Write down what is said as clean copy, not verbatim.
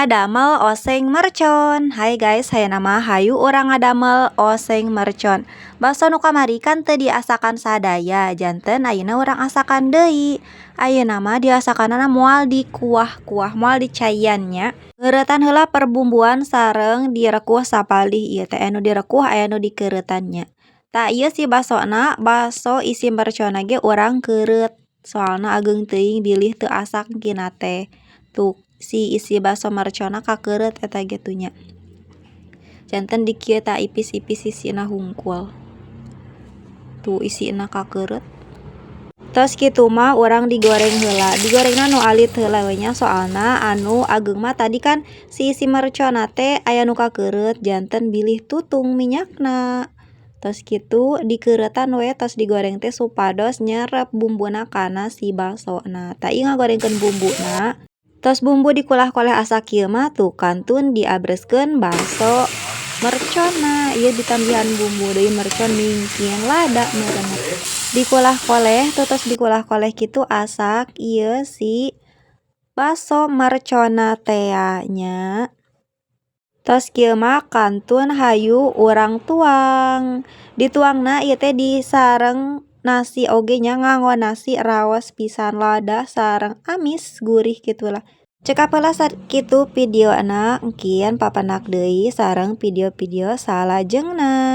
Ngadamel oseng mercon. Hai guys, ayeuna mah hayu urang ngadamel oseng mercon. Bakso nu kamari kan teu diasakan sadaya, janten ayeuna urang asakan deui. Ayeuna mah diasakanana moal dikuah-kuah, moal dicaian nya. Ngeuretan heula perbumbuan sareng direkuh sapalih ieu teh, aya nu direkuh, aya nu dikeuretan nya. Tah, ieu si basona, baso isi merconna ge urang keureut, soalna ageung teuing bilih teu asak engkina teh. Tuh, si isi baso merconna kakeureut eta ge tuh nya. Janten di kieu tah, ipis-ipis sisina hungkul. Tuh, isina kakeureut. Tos kitu mah urang digoreng heula, digorengna nu alit heula we nya, soalna anu ageung mah tadi kan si isi merconna teh aya nu kakeureut, janten bilih tutung minyakna. Tos kitu dikeuretan we, tos digoreng teh supados nyerep bumbuna kana si basona. Tah, ieu ngagorengkeun bumbuna. Tos bumbu dikulah-koleh asak kieu mah, tuh kantun diabreskeun baso merconna. Ieu ditambihan bumbu deui, mercon, mingkin, lada meureun. Dikulah koleh tuh, tos dikulah koleh kitu asak ieu si baso merconna tea nya. Tos kieu mah kantun hayu urang tuang. Dituangna ieu teh disareng nasi oge nya, nganggo nasi raos pisan, lada sareng amis gurih kitu lah. Cekap heula sakitu videona, engkin papendak deui sareng video-video salajengna.